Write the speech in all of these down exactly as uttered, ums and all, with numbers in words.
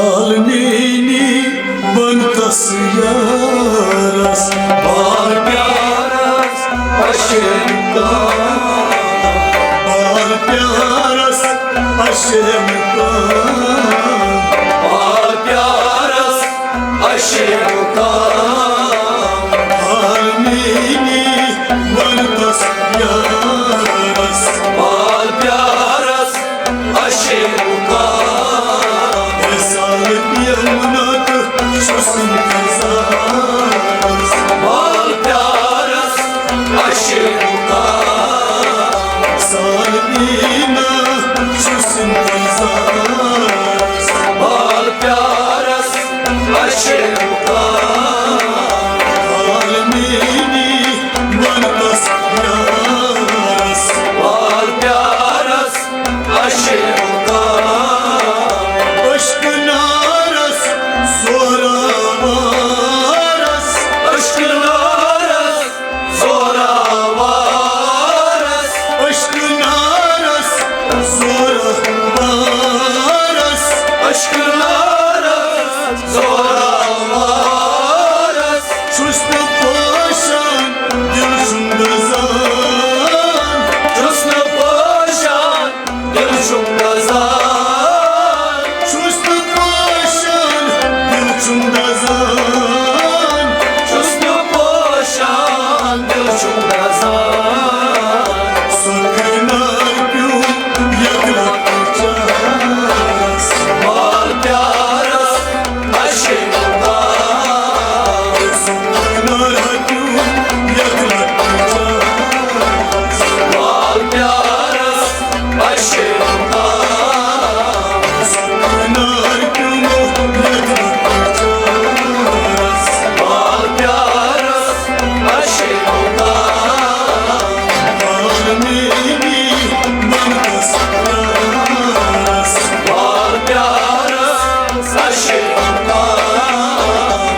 عالمینی بنتس Yaris, بال پیارس اشرم کان، بال پیارس اشرم کان، بال پیارس اشرم کان۔ عالمینی بنتس یارس، بال پیارس اشرم کان۔ اے سال پیونا تہٕ چھُس انتظارس، بال پیارس اشرم کان۔ سال پینا چھُس انتظارس، بال پیارس اشرم کان۔ عالمینی بنتس یارس، بال پیارس اشرم کان۔ عشق نارس زوراوارس، عشق نارس زوراوارس، عشق نارس زوراوارس، عشق نارس زوراوارس۔ چھُس نہٕ پوشان، دِل چھُم دَزان۔ چھُس نہٕ پوشان، دِل چھُم دَزان۔ چھُس نہٕ پوشان، دِل چھُم دَزان۔ چھُس نہٕ پوشان، دِل چھُم دَزان۔ سۄ کنار پیوٚو یَتھ لۄکٹہِ چاہَس۔ بال پیارس اشرم کان۔ سۄ کنار پیوٚو یَتھ لۄکٹہِ چاہَس۔ بال پیارس اشرم کان۔ سۄ کنار پیوٚو یَتھ لۄکٹہِ چاہَس۔ بال پیارس اشرم کان۔ عالمینی بنتس یارس، بال پیارس اشرم کان۔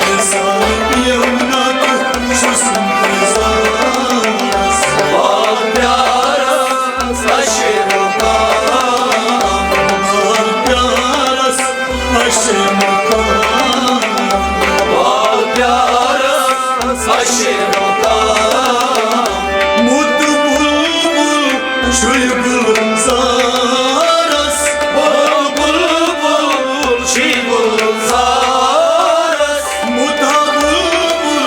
اے سال پیونا تہٕ چھُس انتظارس، بال پیارس اشرم کان۔ بال پیارس اشرم کان۔ بال پیارس اشرم کان۔ موٚت بلبل چھُے گُلزارس، موٚت بلبل چھُے گُلزارس۔ موٚت بلبل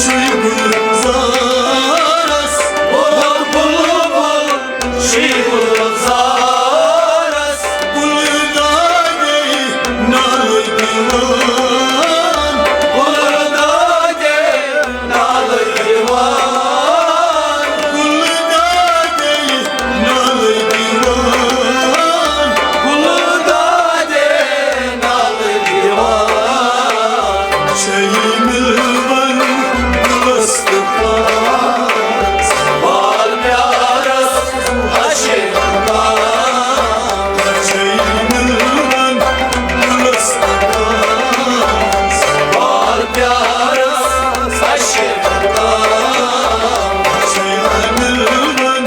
چھُے گُلزارس، موٚت بلبل چھُے گُلزارس۔ گُلہٕ دادے نالہٕ دِوان، گُلہٕ دادے نالہٕ دِوان۔ گُلہٕ دادے نالہٕ دِوان، گُلہٕ دادے نالہٕ دِوان۔ چھے مِلوَن گُلس تہٕ پانس، بال پیارس اشرم کان۔ چھے مِلوَن گُلس تہٕ پانس، بال پیارس اشرم کان۔ چھے مِلوَن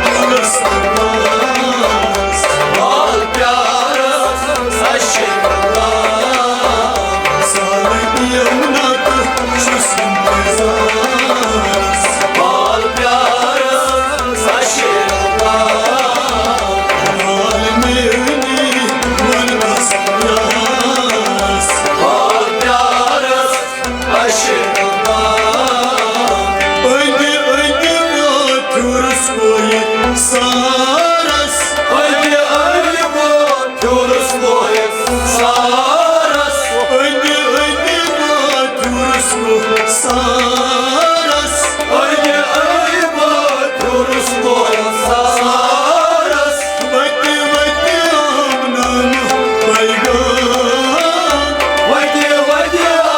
گُلس تہٕ پانس، بال پیارس اشرم کان۔ سالک یمنا تہٕ چھُس انتظارس، بال پیارس اشرم کان۔ بال میٲنی وننس پیارس، بال پیارس اشرم کان۔ أنٛدِ أنٛدِ ووت ہیوٚر سُہ سارس، أنٛدِ أنٛدِ ووت ہیوٚر سُہ سارس، أنٛدِ أنٛدِ ووت ہیوٚر سُہ سارس، أنٛدِ أنٛدِ ووت ہیوٚر سُہ سارس۔ وتہِ وتہِ آو نامہٕ پیغام، وتہِ وتہِ آو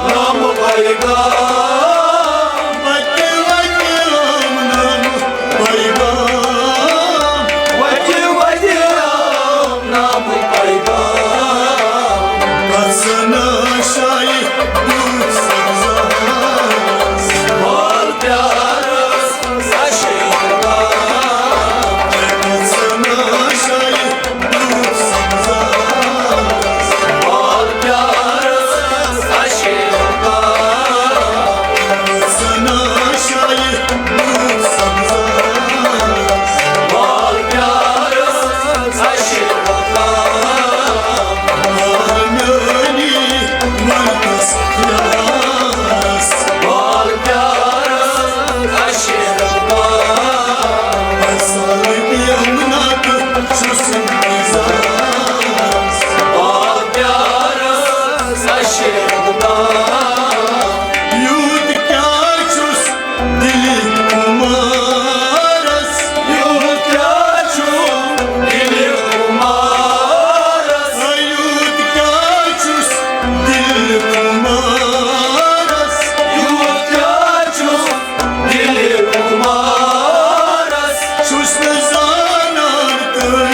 نامہٕ پیغام، وتہِ وتہِ آو نامہٕ پیغام، وتہِ وتہِ آو نامہٕ پیغام۔ یوٗت کیٛاہ چھُس دِلہِ خُمارس، یوٗت کیٛاہ چھُ دِلہِ خُمارس، یوٗت کیٛاہ چھُس دِلہِ خُمارس، یوٗت کیٛاہ چھُس دِلہِ خُمارس۔ چھُس نہٕ زانان تٔمۍ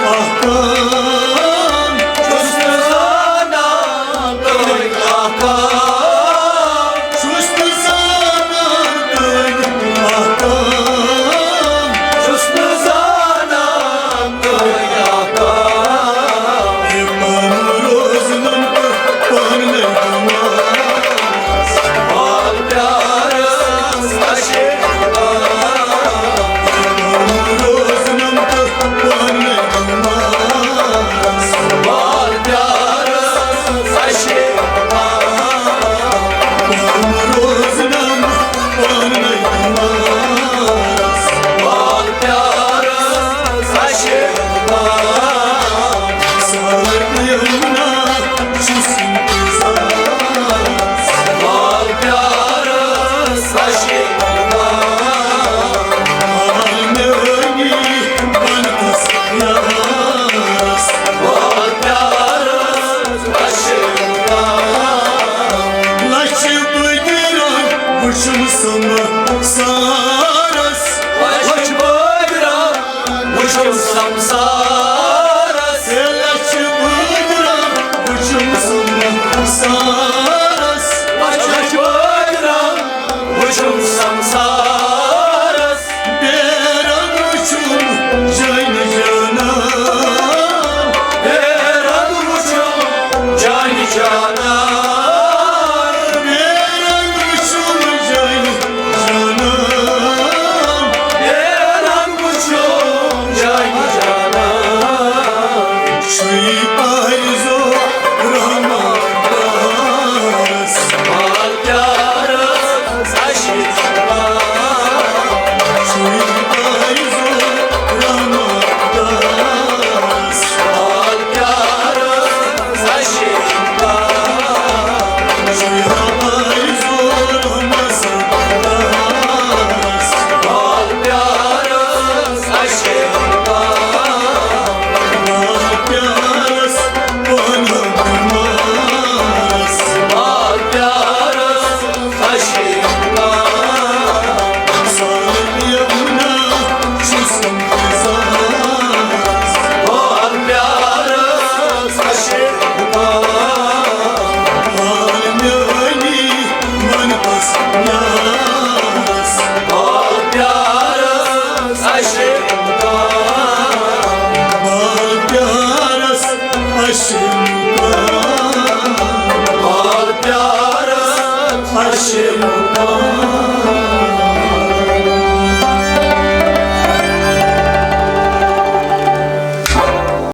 احکام، چھُس نہٕ زانان تٔمۍ احکام، چھُس نہٕ زانان تٔمۍ احکام، چھُس نہٕ زانان تٔمۍ احکام۔ یہِ پانہٕ روزنم تہٕ پانہٕ گُمارس۔ وال پیارس عشق، یہِ پانہٕ روزنم تہٕ پانہٕ گُمارس۔ وال پیارس عشق، پانہٕ روزنم پانہٕ گُمارس۔ وال پیارس عشق، سارنٕے یمنا چھُس انتظارس۔ وال پیارس عشق، میٲنی بنتس یارس۔ وال پیارس عشق، لچھ بٲگراوان وٕچھُم سمسارس۔ لچھ بٲگراوان وٕچھُم سمسارس۔ ہے لچھ بٲگراوان وٕچھُم سمسارس۔ لچھ بٲگراوان وٕچھُم سمسارس۔ بے رنگ وٕچھُم جانہِ جانان۔ بے رنگ وٕچھُم جانہِ جانان۔ بے رنگ وٕچھُم جانہِ جانان۔ بے رنگ وٕچھُم جانہِ جانان۔ چھُے آرزو رحمان پیارس۔ وال پیارس عشق، چھُے آرزو رحمان پیارس۔ وال پیارس عشق، چھُے آرزو رحمان پیارس۔ وال پیارس عشق، وال پیارس پانہٕ گُمارس۔ وال پیارس عشق، سارنٕے یمنا چھُس انتظارس۔ وال پیارس عشق، وال میٲنی بنتس یارس۔ وال پیارس عشق، وال پیارس عشق، وال پیارس عشق۔